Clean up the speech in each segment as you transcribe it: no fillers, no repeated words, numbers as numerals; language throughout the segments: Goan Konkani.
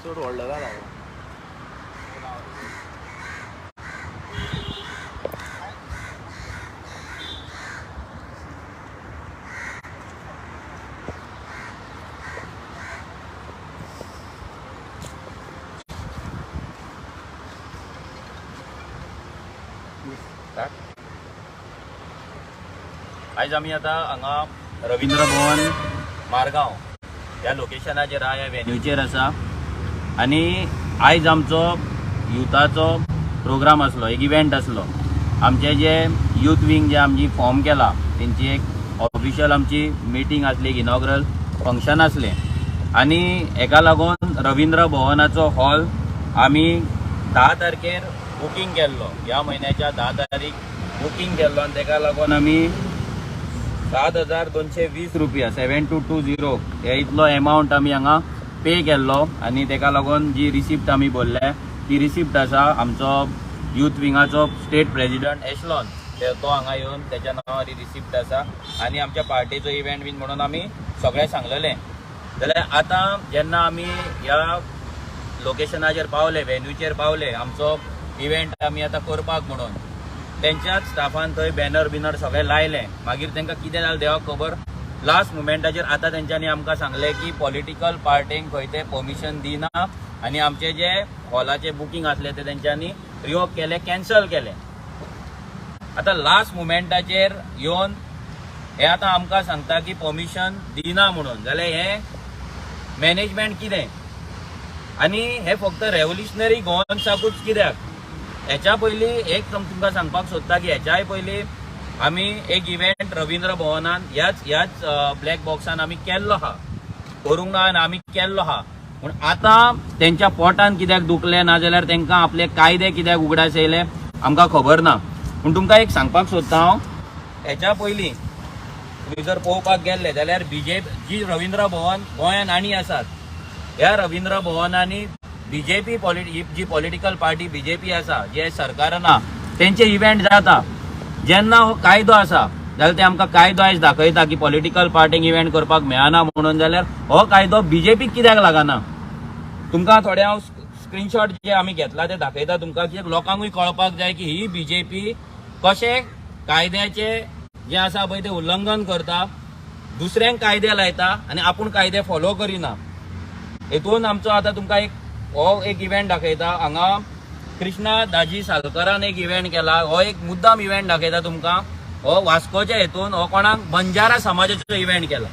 चड व्हडलो जाला. आयज आमी आतां हांगा रवींद्र भवन मारगांव ह्या लोकेशनाचेर आहा, ह्या व्हेन्यूचेर आसा. आनी आयज आमचो युथाचो प्रोग्राम आसलो, एक इव्हेंट आसलो. आमचे जे युथ विंग जे आमची फॉर्म केला तेंची एक ऑफिशियल आमची मिटींग आसली, एक इनॉग्रल फंक्शन आसलें. आनी हेका लागून रवींद्र भवनाचो हॉल आमी 10 तारखेर बुकींग केल्लो, ह्या म्हयन्याच्या 10 तारीख बुकींग केल्लो. आनी तेका लागून आमी 7,220 रुपया, 7220 हे इतलो एमावंट आमी हांगा पे केल्लो. आनी तेका लागून जी रिसिप्ट आमी भरल्या ती रिसिप्ट आसा. आमचो युथ विंगाचो स्टेट प्रेजिडंट एशलॉन तो हांगा येवन तेच्या नांवार ही रिसिप्ट आसा. आनी आमच्या पार्टीचो इव्हेंट बीन म्हणून आमी सगळें सांगलेलें. जाल्यार आतां जेन्ना आमी ह्या लोकेशनाचेर पावले, व्हेन्यूचेर पावले, आमचो इव्हेंट आमी आतां करपाक म्हणून तेंच्याच स्टाफान थंय बॅनर बिनर सगळें लायलें. मागीर तेंकां कितें जालें देवाक खबर. लास्ट मुमेंटाचेर आतां तेंच्यांनी आमकां सांगलें की पॉलिटिकल पार्टींक खंय ते परमिशन दिना आनी आमचे जे हॉलाचे बुकींग आसलें ते तेंच्यांनी रिवोक केलें, कॅन्सल केलें. आतां लास्ट मुमेंटाचेर येवन हे आतां आमकां सांगता की परमिशन दिना म्हणून, जाल्यार हें मॅनेजमेंट कितें? आनी हे फक्त रेव्होल्युशनरी गोवन्साकूच कित्याक? हेच्या पयलीं एक तुमकां सांगपाक सोदता की हेच्याय पयलीं आमी एक इव्हेंट रवींद्र भवनान ह्याच ह्याच ब्लॅक बॉक्सान आमी केल्लो आहा, करूंक ना आनी आमी केल्लो आहा. पूण आतां तेंच्या पोटान कित्याक दुखलें ना जाल्यार तेंकां आपले कायदे कित्याक उगडास येयले आमकां खबर ना. पूण तुमकां एक सांगपाक सोदता हांव, हेच्या पयलीं तुमी जर पळोवपाक गेल्ले जाल्यार बीजेपी जी रवींद्र भवन गोंयांत आनी आसात, ह्या रवींद्र भवनांनी बीजेपी जी पॉलिटिकल पार्टी बीजेपी आसा, जे सरकार ना तेंचे इव्हेंट जाता. जेन्ना हो कायदो आसा जाल्यार ते आमकां कायदो आयज दाखयता की पॉलिटिकल पार्टींक इव्हेंट करपाक मेळना म्हणून, जाल्यार हो कायदो बीजेपीक कित्याक लागना? तुमकां थोडे हांव स्क्रीनशॉट जे आमी घेतला ते दाखयता तुमकां, की लोकांकूय कळपाक जाय की ही बीजेपी कशें कायद्याचे जे आसा पळय ते उल्लंघन करता, दुसऱ्यांक कायदे लायता आनी आपूण कायदे फॉलो करिना. हेतून आमचो आतां तुमकां एक हो एक इव्हेंट दाखयता. हांगा कृष्णा दाजी सालकरान एक इव्हेंट केला, हो एक मुद्दाम इव्हेंट दाखयता तुमकां. हो वास्कोच्या हेतून हो कोणाक बंजारा समाजाचो इव्हेंट केला.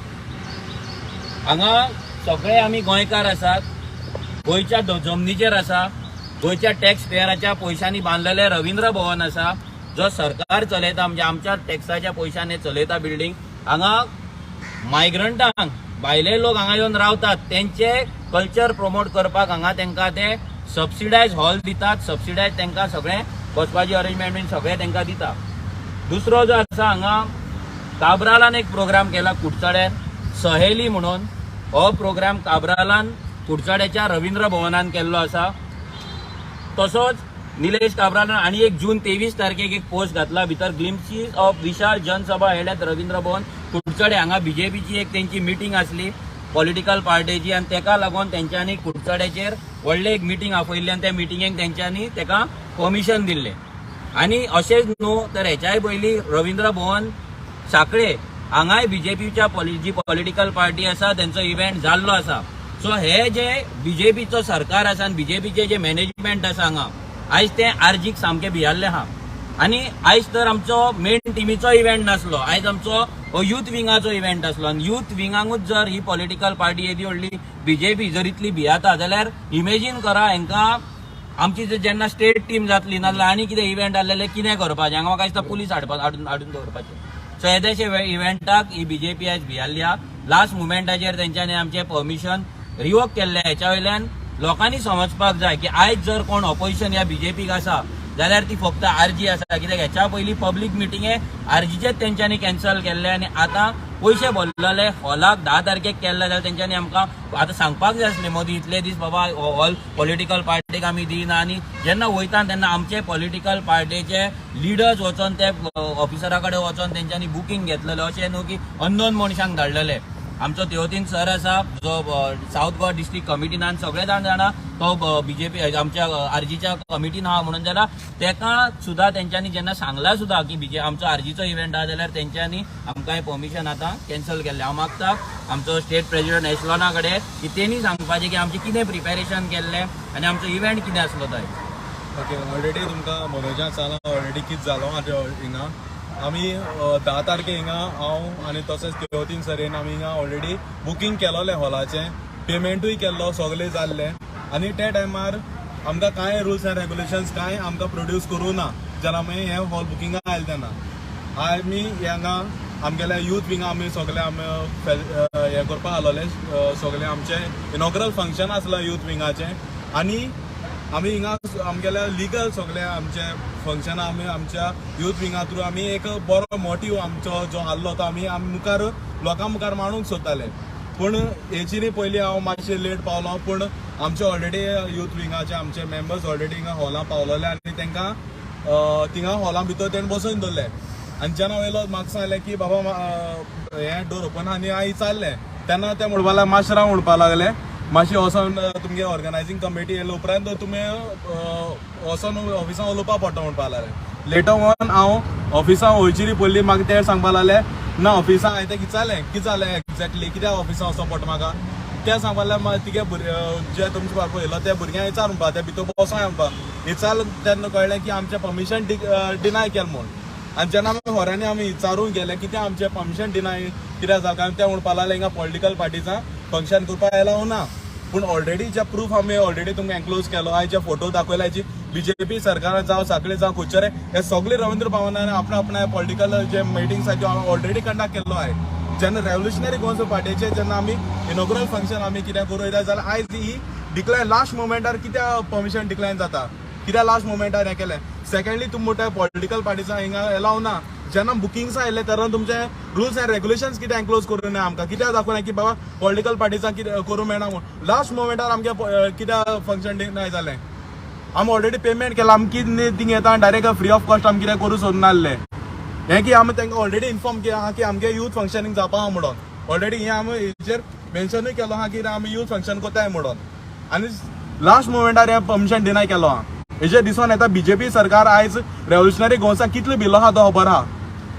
हांगा सगळे आमी गोंयकार आसात, गोंयच्या जमनीचेर आसा, गोंयच्या टॅक्स पेयराच्या पयशांनी बांदलेलें रवींद्र भवन आसा, जो सरकार चलयता, म्हणजे आमच्या टॅक्साच्या पयशांनी चलयता बिल्डींग. हांगा मायग्रंटांक भायले लोक हांगा येवन रावतात, तेंचे कल्चर प्रमोट करपाक हांगा तेंकां ते सबसिडायज हॉल दितात, सबसिडायज तेंकां सगळें बसपाची अरेंजमेंट बीन सगळें तेंकां दिता. दुसरो जो आसा हांगा काब्रालान एक प्रोग्राम केला कुडचड्यार, सहेली म्हणून. हो प्रोग्राम काब्रालान कुडचड्याच्या रवींद्र भवनान केल्लो आसा. तसोच निलेश काब्रालान आनी एक जून 23 तारखेक एक पोस्ट घातला भितर, ग्लिम्सीस ऑफ विशाल जनसभा held at Ravindra Bhavan Kudchade. हांगा बीजेपीची एक तेंची मिटींग आसली पॉलिटिकल पार्टीची, आनी तेका लागून तेंच्यांनी कुडचड्याचेर व्हडलें एक मिटींग आपयल्ली आनी त्या मिटिंगेक तेंच्यांनी तेका परमिशन दिल्लें. आनी अशेंच न्हू तर हेच्याय पयलीं रवींद्र भवन साखळे हांगाय बीजेपीच्या जी पॉलिटिकल पार्टी आसा तेंचो इव्हेंट जाल्लो आसा. सो हे जे बीजेपीचो सरकार आसा आनी बीजेपीचे जे मॅनेजमेंट आसा हांगा आयज ते आरजीक सामकें भियाल्लें आहा. आनी आयज तर आमचो मेन टिमीचो इव्हेंट नासलो, आयज आमचो हो युथ विंगाचो इव्हेंट आसलो. आनी युथ विंगांकूच जर ही पॉलिटिकल पार्टी येदी व्हडली बीजेपी जर इतली भियाता जाल्यार इमेजीन करा हेंकां आमची जेन्ना स्टेट टीम जातली नाजाल्यार आनी कितें इव्हेंट आसलेले कितें करपाचें. हांगा म्हाका दिसता पुलीस हाडून दवरपाचें. सो येदेशे इव्हेंटाक ही बीजेपी आयज भियाल्ली आहा. लास्ट मुमेंटाचेर तेंच्यांनी आमचें परमिशन रिवोक केल्लें. हेच्या वयल्यान लोकांनी समजपाक जाय की आयज जर कोण ऑपोजिशन ह्या बीजेपीक आसा जाल्यार ती फक्त आरजी आसा. कित्याक हेच्या पयलीं पब्लीक मिटिंगे आरजीचेच तेंच्यांनी कॅन्सल केल्ले आनी आतां पयशे भरलेले हॉलाक 10 तारखेक केल्ले जाल्यार तेंच्यांनी आमकां आतां सांगपाक जाय आसलें मदीं इतले दीस बाबा हॉल पॉलिटिकल पार्टीक आमी दिना. आनी जेन्ना वयता तेन्ना आमचे पॉलिटिकल पार्टीचे लिडर्स वचोन ते ऑफिसरा कडेन वचोन तेंच्यांनी बुकींग घेतलेलें, अशें न्हू की अननोन मनशांक धाडलेले. आमचो तेवतीन सर आसा जो सावथ गोवा डिस्ट्रिक्ट कमिटीन सगळे जाण जाणा तो बीजेपी आमच्या आरजीच्या कमिटीन आहा म्हणून, जाल्यार तेका सुद्दां तेंच्यांनी जेन्ना सांगला सुद्दां की बीजे आमचो आरजीचो इव्हेंट आहा, जाल्यार तेंच्यांनी आमकां हें परमिशन आतां कॅन्सल केल्लें. हांव मागता आमचो स्टेट प्रेसिडेंट एशलॉना कडेन की तेणी सांगपाचें की आमचें कितें प्रिपेरेशन केल्लें आनी आमचो इव्हेंट कितें आसलो तो. ओके, ऑलरेडी तुमकां मनोजान सांगलां ऑलरेडी कितें जालो. आतां हिंगा आमी 10 तारखे हिंगा हांव आनी तशेंच तेवतीन सरेन आमी हिंगा ऑलरेडी बुकींग केलोलें, हॉलाचें पेमेंटूय केल्लो, सगळें जाल्लें. आनी त्या टायमार आमकां कांय रुल्स एंड रेगुलेशन्स कांय आमकां प्रोड्यूस करूं ना. जेन्ना आमी हें हॉल बुकिंगा आयले तेन्ना आमी हांगा आमगेल्या यूथ विंगा आमी सगळे आमी हें करपाक आसलोले, सगळे आमचें इनॉग्रल फंक्शन आसलो यूथ विंगाचें. आनी आमी हिंगा आमगेल्या लिगल सगळे आमचे फंक्शन आमी आमच्या यूथ विंगा थ्रू आमी एक बरो मोटीव आमचो जो आहलो तो आमी आमी मुखार लोकां मुखार मांडूंक सोदताले. पूण हेची पयलीं हांव मातशें लेट पावलो, पूण आमचे ऑलरेडी यूथ विंगाचे आमचे मेंबर्स ऑलरेडी हिंगा हॉलां पावलोले आनी तांकां थिंगा हॉलां भितर तेणें बसोवन दवरले. आनी जेन्ना वयलो म्हाका सांगलें की बाबा हें डोर ओपन आनी हांवें विचारलें तेन्ना ते म्हणपाक लागले मातशें राव म्हणपाक लागले, मातशें वचोन तुमगे ऑर्गनायझींग कमिटी येयले उपरांत तुमी वचोन ऑफिसान उलोवपा पडटा म्हणपाक लागले. लेटर ऑन हांव ऑफिसान वयची पयलीं म्हाका ते सांगपाक लागले ना ऑफिसान हांवें तेका विचारलें कितें जालें एग्जॅक्टली, कित्याक ऑफिसान वचों पडटा म्हाका, ते सांगपाक लागले तिगे भुरगे जे तुमचे बाबा पळयलो ते भुरग्यांक विचार म्हणपाक, ते भितर बसोन म्हणपाक विचारलें तेन्ना कळ्ळें की आमचें परमिशन डिनाय केलें म्हूण. आनी जेन्ना आमी खऱ्यांनी आमी विचारूंक गेले कित्याक आमचें परमिशन डिनाय कित्याक जालें, कारण ते म्हणपाक लागले हिंगा पॉलिटिकल पार्टीजां फंक्शन करपाक एलाव ना. पूण ऑलरेडी जे प्रूफ आमी ऑलरेडी तुमकां एन्क्लोज केलो आहा, जे फोटो दाखयला, जी बीजेपी सरकारान जावं साखळे जावं खुचरे हे सगळे रवींद्र भवनान आपणा आपणा पॉलिटिकल जे मिटिंग्स आहा त्यो ऑलरेडी कंडक्ट केल्लो आहा. जेन्ना रेव्होल्युशनरी गोवा पार्टीचे जेन्ना आमी इनॉग्रल फंक्शन आमी कितें करूं येता जाल्यार आयज ही डिक्लायन लास्ट मोमेंटार कित्याक परमिशन डिक्लायन जाता, कित्याक लास्ट मोमेंटार हें केलें. सेकंडली तुमी म्हणटा पॉलिटिकल पार्टीजां हिंगा एलाव ना, जेन्ना बुकिंग्स आयले तेन्ना तुमचे रुल्स एंड रेगुलेशन्स कितें एन्क्लोज करूं ना, आमकां कित्याक दाखोवना की बाबा पॉलिटिकल पार्टीजां कितें करूं मेळना म्हूण. लास्ट मोमेंटार आमगे कित्याक फंक्शन डिनाय जालें, आमी ऑलरेडी पेमेंट केलां, आमी कितें थिंग येता डायरेक्ट फ्री ऑफ कॉस्ट आमी कितें करूं सोदून नासले. हें की आमी तांकां ऑलरेडी इन्फॉर्म केलां आहा की आमगे यूथ फंक्शनींग जावपा आहा म्हणून, ऑलरेडी हें आमी हेचेर मेन्शनूय केलो आहा की आमी यूथ फंक्शन कोताय म्हणून. आनी लास्ट मोमेंटार हें परमिशन डिनाय केलो आहा. हेजेर दिसून येता बीजेपी सरकार आयज रेव्होल्युशनरी गोवांक कितलो भिलो आहा तो खबर आहा.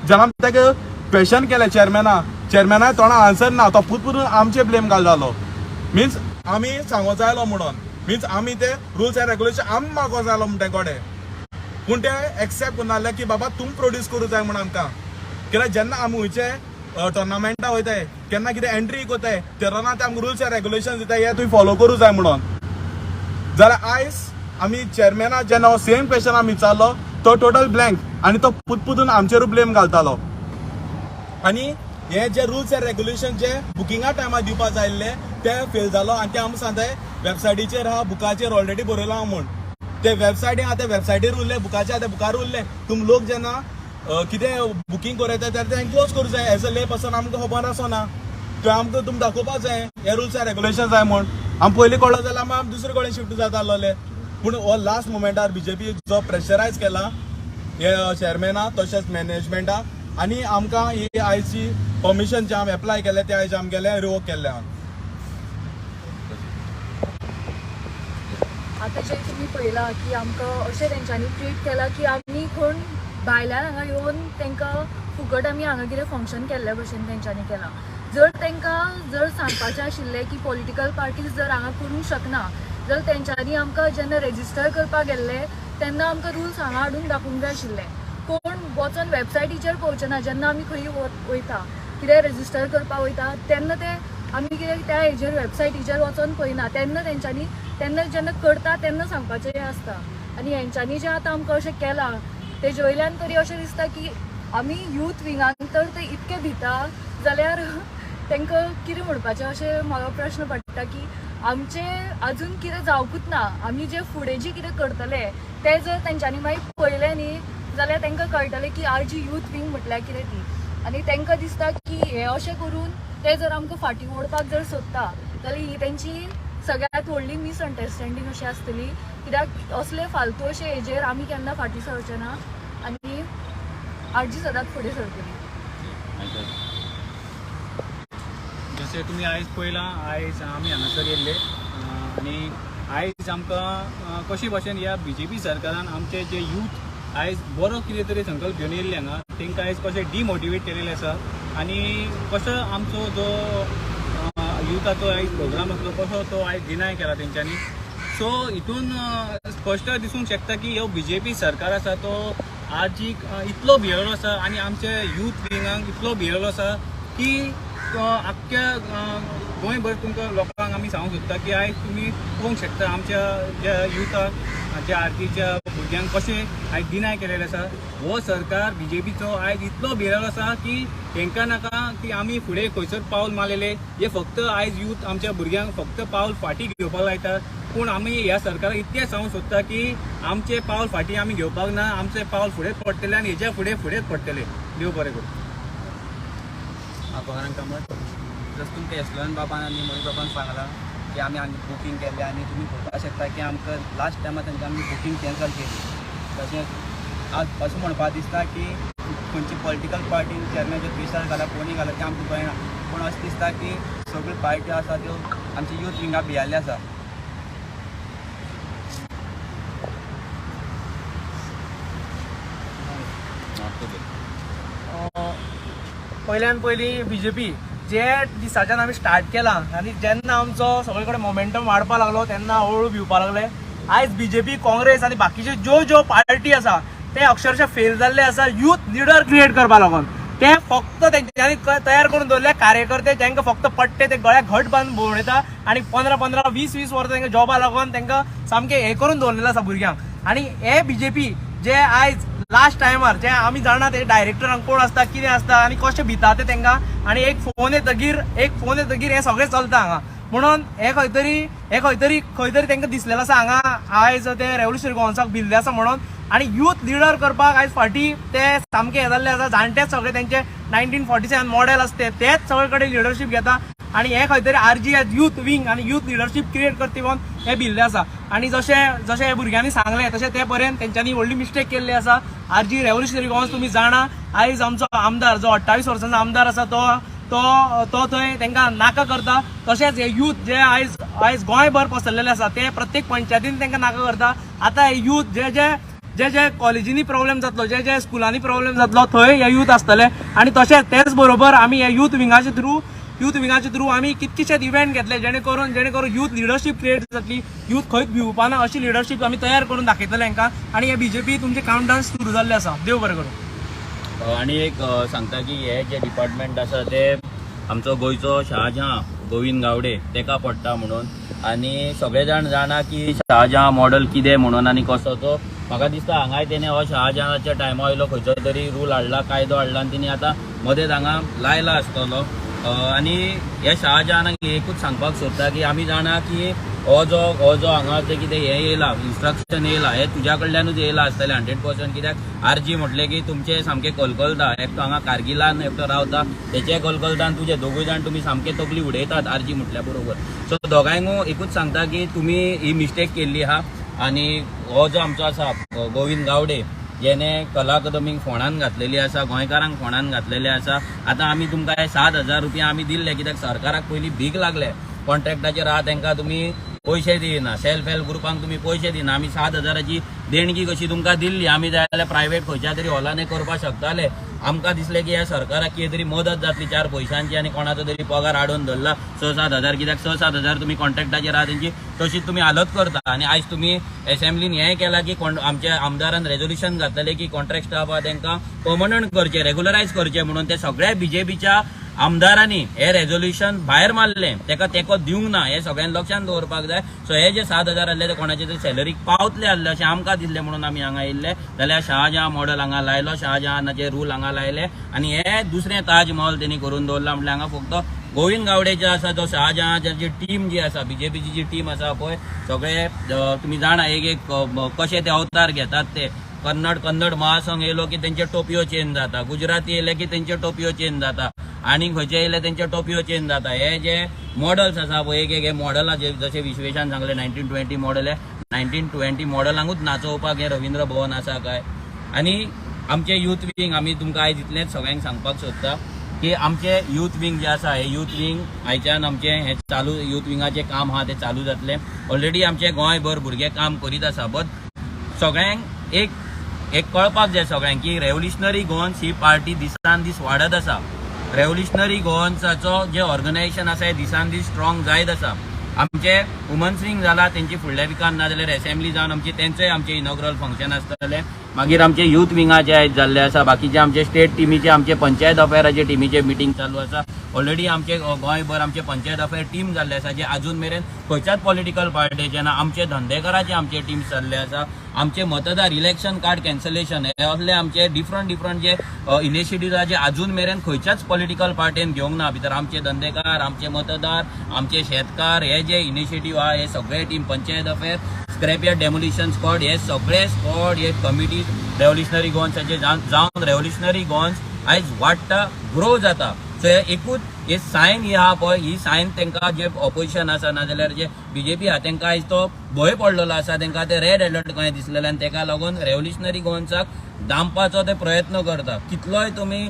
जेन्ना आमी ताका क्वेश्चन केलें चेअरमॅना, चेअरमॅना तोंडा आन्सर ना, तो पुतपुतून आमचे ब्लेम घालतालो, मिन्स आमी सांगो जाय आसलो म्हणून, मिन्स आमी ते रुल्स एंड रेगुलेशन आमी मागो जाय आसलो म्हण ते कडेन, पूण ते एक्सेप्ट करनासले की बाबा तुमी प्रोड्यूस करूं जाय म्हूण आमकां. कित्याक जेन्ना आमी खंयचे टोर्नामेंटा वयताय केन्ना कितें एंट्री कोताय तेन्ना ते आमकां रुल्स एंड रेगुलेशन दिता हे तुवें फॉलो करूं जाय म्हणून. जाल्यार आयज आमी चेअरमॅना जेन्ना हो सेम क्वेश्चन आमी विचारलो तो टोटल ब्लँक आनी तो पुतपुतून आमचेरूय ब्लेम घालतालो. आनी हे जे रुल्स एंड रेगुलेशन जे बुकिंगा टायमार दिवपा जाय आसले ते फेल जालो. आनी ते आमकां सांगताय वेबसायटीचेर आहा, बुकाचेर ऑलरेडी बरयलां आहा म्हूण, ते वेबसायटी आहा ते वेबसायटीर उरले, बुकाचे आहा ते बुकार उरले. तुम लोक जेन्ना कितें बुकींग करयता तेन्ना ते एन्क्लोज करूं जाय, एज अ ले पर्सन आमकां खबर आसना, ते आमकां तुमी दाखोवपा जाय हे रुल्स एंड रेगुलेशन जाय म्हूण. आमी पयलीं कळ्ळो जाल्यार आमी दुसरे कडेन शिफ्ट जाता आसलोले. पूण हो लास्ट मोमेंटार बीजेपी जो प्रेशरायज केला हे चेअरमॅना तशेंच मॅनेजमेंटा आनी आमकां ही आयची परमिशन जे आमी एप्लाय केले ते आयज आमगेले रिवोक केल्ले आहा. आतां जे तुमी पळयलां की आमकां अशें तेंच्यांनी ट्रीट केलां की आमी कोण भायल्यान हांगा येवन तांकां फुकट आमी हांगा कितें फंक्शन केल्ल्या भशेन तेंच्यांनी केलां. जर तांकां जर सांगपाचें आशिल्लें की पॉलिटिकल पार्टीज जर हांगा करूंक शकना जाल्यार तेंच्यांनी आमकां जेन्ना रेजिस्टर करपाक गेल्ले तेन्ना आमकां रुल्स हांगा हाडून दाखोवंक जाय आशिल्ले. कोण वचोन वेबसायटीचेर पळोवचें ना, जेन्ना आमी खंय वयता कितें रेजिस्टर करपाक वयता तेन्ना ते आमी कितें त्या हेजेर वेबसायटीचेर वचोन पळयना, तेन्ना तेंच्यांनी तेन्ना जेन्ना करता तेन्ना सांगपाचें हें आसता. आनी हेंच्यांनी जें आतां आमकां अशें केलां तेजे वयल्यान तरी अशें दिसता की आमी यूथ विंगान तर ते इतके भिता जाल्यार तांकां कितें म्हणपाचें अशें म्हाका प्रश्न पडटा की आमचें अजून कितें जावंकूच ना. आमी जे फुडें जी कितें करतले तें जर तेंच्यांनी मागीर पळयलें न्ही जाल्यार तांकां कळटलें की आरजी यूथ विंग म्हटल्यार कितें ती. आनी तांकां दिसता की हें अशें करून ते जर आमकां फाटीं ओडपाक जर सोदता जाल्यार ही तेंची सगळ्यांत व्हडली मिसअंडरस्टँडींग अशी आसतली, कित्याक असले फालतू अशे हेजेर आमी केन्ना फाटीं सरचे ना आनी आरजी सदांच फुडें सरतली. जशें तुमी आयज पळयलां, आयज आमी हांगासर येयल्ले आनी आयज आमकां कशे भाशेन ह्या बीजेपी सरकारान आमचे जे यूथ आयज बरो कितें तरी संकल्प घेवन येयल्ले हांगा, तांकां आयज कशें डिमोटिवेट केलेलें आसा आनी कसो आमचो जो युथाचो आयज प्रोग्राम आसलो कसो तो आयज डिनाय केला तेंच्यांनी. सो हितून स्पश्ट दिसूंक शकता की ह्यो बीजेपी सरकार आसा तो आजीक इतलो भियेल्लो आसा आनी आमचे यूथ विंगांक इतलो भियेल्लो आसा की आख्ख्या गोंयभर तुमकां लोकांक आमी सांगूंक सोदता की आयज तुमी पळोवंक शकता आमच्या ज्या युथाक, ज्या आर्टीच्या भुरग्यांक कशें आयज डिनाय केलेलें आसा. हो सरकार बीजेपीचो आयज इतलो भियेल्लो आसा की तांकां नाका की आमी फुडें खंयसर पावल मारलेले, हे फक्त आयज यूथ आमच्या भुरग्यांक फक्त पावल फाटीं घेवपाक लायतात. पूण आमी ह्या सरकाराक इतलें सांगूंक सोदता की आमचें पावल फाटीं आमी घेवपाक ना, आमचें पावल फुडेंच पडटलें आनी हेज्या फुडें फुडेंच पडटलें. देव बरें करूं. गौरांग कामत, जसं तुमकां येसलोन बाबान आनी मनोज बाबान सांगलां की आमी आनी बुकींग केल्लें आनी तुमी पळोवपाक शकता की आमकां लास्ट टायमार तांची आमी बुकींग कॅन्सल केली. तशेंच आज अशें म्हणपाक दिसता की खंयची पॉलिटिकल पार्टीन चेअरमॅनाचेर प्रेशर घाला, कोणी घाला तें आमकां कळना, पूण अशें दिसता की सगळ्यो पार्ट्यो आसा त्यो आमची यूथ विंगा भियाल्यो आसा. पयल्यान पयलीं बीजेपी जे दिसाच्यान आमी स्टार्ट केलां आनी जेन्ना आमचो सगळे कडेन मोमेंटम वाडपाक लागलो तेन्ना हळूहळू भिवपाक लागले. आयज बीजेपी, काँग्रेस आनी बाकीचे ज्यो ज्यो पार्टी आसा ते अक्षरशः फेल जाल्ले आसा यूथ लिडर क्रिएट करपा लागून. ते फक्त तेंच्यांनी तयार करून दवरले कार्यकर्ते जांकां फक्त पट्टे ते गळ्याक घट बांदून भोंवडायता आनी 15 15 20 20 वर्सां तांकां जॉबा लागून तांकां सामकें हें करून दवरलेलें आसा भुरग्यांक. आनी हे बीजेपी जे आयज लास्ट टायमार जे आमी जाणा ते डायरेक्टरांक कोण आसता, कितें आसता आनी कशें भिता ते तांकां, आनी एक फोन येतगीर हें सगळें चलता हांगा. म्हणून हे खंय तरी खंय तरी तांकां दिसलेलें आसा हांगा आयज ते रेवोल्युशनरी गोवन्साक भिल्ले आसा म्हणून. आनी यूथ लिडर करपाक आयज फाटीं ते सामके हें जाल्ले आसा. जाणटेच सगळे तेंचे 1947 मॉडेल आसते तेच सगळे कडेन लिडरशीप घेता आनी हे खंय तरी आरजी आयज यूथ विंग आनी यूथ लिडरशीप क्रिएट करता म्हणून हे भिल्ले आसा. आनी जशें जशें भुरग्यांनी सांगलें तशें ते पर्यंत तेंच्यांनी व्हडली मिस्टेक केल्ली आसा. आरजी रेवोल्युशनरी गोवन्स तुमी जाणा आयज आमचो आमदार जो 28 वर्सांचो आमदार आसा तो तो तो थंय तांकां नाका करता. तशेंच हे यूथ जे आयज आयज गोंयभर पसरलेले आसा ते प्रत्येक पंचायतीन तांकां नाका करता. आतां हे यूथ जे जे जे जे कॉलेजींनी प्रॉब्लेम जातलो, जे जे स्कुलांनी प्रॉब्लेम जातलो थंय हे यूथ आसतले. आनी तशेंच तेच बरोबर आमी हे यूथ विंगाचे थ्रू आमी कितकेशेच इव्हेंट घेतले जेणे करून यूथ लिडरशीप क्रिएट जातली, यूथ खंयच भिवपाना अशी लिडरशीप आमी तयार करून दाखयतले हांकां. आनी हे बीजेपी तुमचे काउंटडावन सुरू जाल्ले आसा. देव बरें करूं. आनी एक सांगता की हे जे डिपार्टमेंट आसा ते आमचो गोंयचो शाहजहां गोविंद गावडे तेका पडटा म्हणून, आनी सगळे जाण जाणा की शाहजहां मॉडल कितें म्हणून आनी कसो तो. म्हाका दिसता हांगाय तेणें हो शाहजहांच्या टायमा वयलो खंयचो तरी रूल हाडला, कायदो हाडला आनी तेणी आतां मदेंत हांगा लायला आसतलो. आनी ह्या शाहजहानाक एकूच सांगपाक सोदता की आमी जाणा की हो जो हांगा तें कितें हें येयला, इन्स्ट्रक्शन येयला, हें तुज्या कडल्यानूच येयला आसतलें 100%. कित्याक आरजी म्हटलें की तुमचें सामकें कलकलता, एकटो हांगा कारगिलान एकटो रावता तेचें कलकलता आनी तुजे दोगूय जाण तुमी सामके तकली उडयतात आरजी म्हटल्या बरोबर. सो दोगांयकूय एकूच सांगता की तुमी ही मिस्टेक केल्ली आहा. आनी हो जो आमचो आसा गोविंद गावडे जेणे कला अकादमीक फोंडान घातलेली आसा, गोंयकारांक फोंडान घातलेले आसा. आतां आमी तुमकां हे 7,000 रुपया आमी दिल्ले कित्याक सरकाराक पयलीं भीक लागले, कॉन्ट्रॅक्टाचेर आहा तांकां तुमी पयशे दिना, सेल्फ हेल्प ग्रुपांक तुमी पयशे दिना. आमी 7,000ची देणगी कशी तुमकां दिल्ली, आमी जाय जाल्यार प्रायवेट खंयच्या तरी हॉलांनी करपाक शकताले. आमकां दिसलें की ह्या सरकाराक कितें तरी मदत जातली 4 पयशांची आनी कोणाचो तरी पगार हाडून धरला 6-7 हजार, कित्याक 6-7 हजार तुमी कॉन्ट्रॅक्टाचेर आहा तेंची तशीच तुमी हालत करता. आनी आयज तुमी एसेंब्लीन हें केलां की आमच्या आमदारान रेजोल्युशन घातलेलें की कॉन्ट्रॅक्ट स्टाफ आहा तांकां पर्मनंट करचें, रेगुलरायज करचें म्हणून. ते सगळ्या बीजेपीच्या आमदारांनी हे रेजोल्युशन भायर मारलें, तेका तेंको दिवंक ना, हे सगळ्यांनी लक्षांत दवरपाक जाय. सो हे जे 7,000 आसले ते कोणाचे तरी सॅलरीक पावतले आसले अशें आमकां दिसलें म्हणून आमी हांगा येयल्ले. जाल्यार शाहजहां मॉडल हांगा लायलो, शाहजहानाचे रूल हांगा लायले आनी हे दुसरें ताजमहल तेणी करून दवरला. म्हटल्यार हांगा फक्त गोविंद गावडे जे आसा तो शाहजहानाची टीम जी आसा, बीजेपीची जी टीम आसा पळय, सगळे तुमी जाणा एक एक कशे ते अवतार घेतात ते. कन्नड महासंघ येयलो की तेंचे टोपयो चेंज जाता, गुजराती येयले की तेंचे टोपयो चेंज जाता, आनी खंयचे येयले तेंचे टोपयो चेंज जाता. हे जे मॉडल्स आसा पळय, एक एक हे मॉडलां जशें विश्वेशान सांगलें 1920 मॉडल, हे 1920 मॉडलांकूच नाचोवपाक हें रवींद्र भवन आसा काय. आनी आमचे यूथ विंग आमी तुमकां आयज इतलेंच सगळ्यांक सांगपाक सोदता की आमचे यूथ विंग जे आसा हे यूथ विंग आयच्यान आमचें हें चालू यूथ विंगाचें काम आहा तें चालू जातलें. ऑलरेडी आमचे गोंयभर भुरगे काम करीत आसा, बट सगळ्यांक एक एक कळपाक जाय सगळ्यांक की रेव्होल्युशनरी गोवन्स ही पार्टी दिसान दीस वाडत आसा. रेव्होल्युशनरी गोवन्साचो जे ऑर्गनायझेशन आसा हे दिसान दीस स्ट्रॉंग जायत आसा. आमचे वुमन्स विंग जाला तेंची फुडल्या विकान ना जाल्यार एसेंब्ली जावन आमची तेंचेय आमचे इनॉग्रल फंक्शन आसतलें. मागीर आमचे यूथ विंगाचे आयज जाल्ले आसा, बाकीचे आमचे स्टेट टिमीचे आमचे पंचायत अफेअराचे टिमीचे मिटींग चालू आसा. ऑलरेडी आमचे गोंयभर आमचे पंचायत अफेअर टीम जाल्ले आसा जे अजून मेरेन खंयच्याच पॉलिटिकल पार्टीचे ना. आमचे धंदेकाराचे आमचे टीम्स जाल्ले आसा. आमचे मतदार इलेक्शन कार्ड कॅन्सलेशन हे असले आमचे डिफरंट डिफरंट जे इनिशिएटिव्ह आहा जे अजून मेरेन खंयच्याच पॉलिटिकल पार्टीन घेवंक ना. भितर आमचे धंदेकार, आमचे मतदार, आमचे शेतकार हे जे इनिशिएटिव्ह आहा हे सगळे team panchayat affair, scrapyard demolition squad हे सगळे स्क्वॉड हे कमिटीज रेव्होल्युशनरी गोवन्साचे जावन रेव्होल्युशनरी गोवन्स आयज वाडटा, ग्रो जाता. सो हे एकूच हे सायन ही आहा पळय, ही सायन तांकां जे ऑपोजिशन आसा नाजाल्यार जे बीजेपी आहा तांकां आयज तो भंय पडलेलो आसा, तांकां ते रेड अलर्ट कशें दिसलेलें आनी ताका लागून रेव्होल्युशनरी गोवन्साक दामपाचो ते प्रयत्न करता. कितलोय तुमी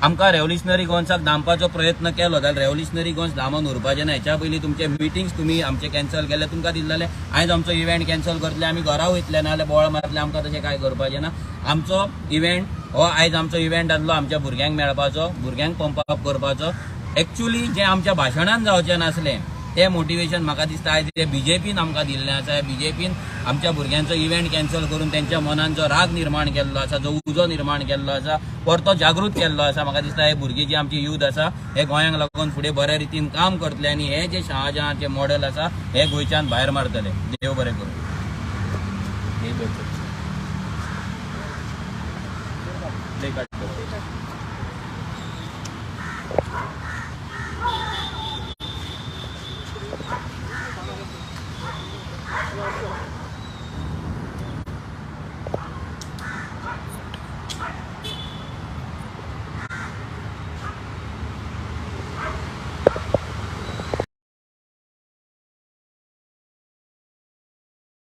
आमकां रेव्होल्युशनरी गोवन्साक दामपाचो प्रयत्न केलो जाल्यार रेव्होल्युशनरी गोवन्स दामून उरपाचें ना. हेच्या पयलीं तुमचे मिटिंग्स तुमी आमचे कॅन्सल केले, तुमकां दिसलेलें आयज आमचो इव्हेंट कॅन्सल करतले, आमी घरा वयतले नाजाल्यार बोवाळ मारतले, आमकां तशें कांय करपाचें ना. आमचो इव्हेंट हो आयज आमचो इव्हेंट आसलो आमच्या भुरग्यांक मेळपाचो, भुरग्यांक पंप अप करपाचो. एक्चुली जें आमच्या भाशणान जावचें नासलें तें मोटिवेशन म्हाका दिसता आयज ते बीजेपीन आमकां दिल्लें आसा. बीजेपीन आमच्या भुरग्यांचो इव्हेंट कॅन्सल करून तेंच्या मनान जो राग निर्माण केल्लो आसा, जो उजो निर्माण केल्लो आसा, परतो जागृत केल्लो आसा. म्हाका दिसता हे भुरगीं जी आमची यूथ आसा हे गोंयांक लागून फुडें बऱ्या रितीन काम करतले आनी हे जे शहाजहांचें मॉडेल आसा हे गोंयच्यान भायर मारतले. देव बरें करूं.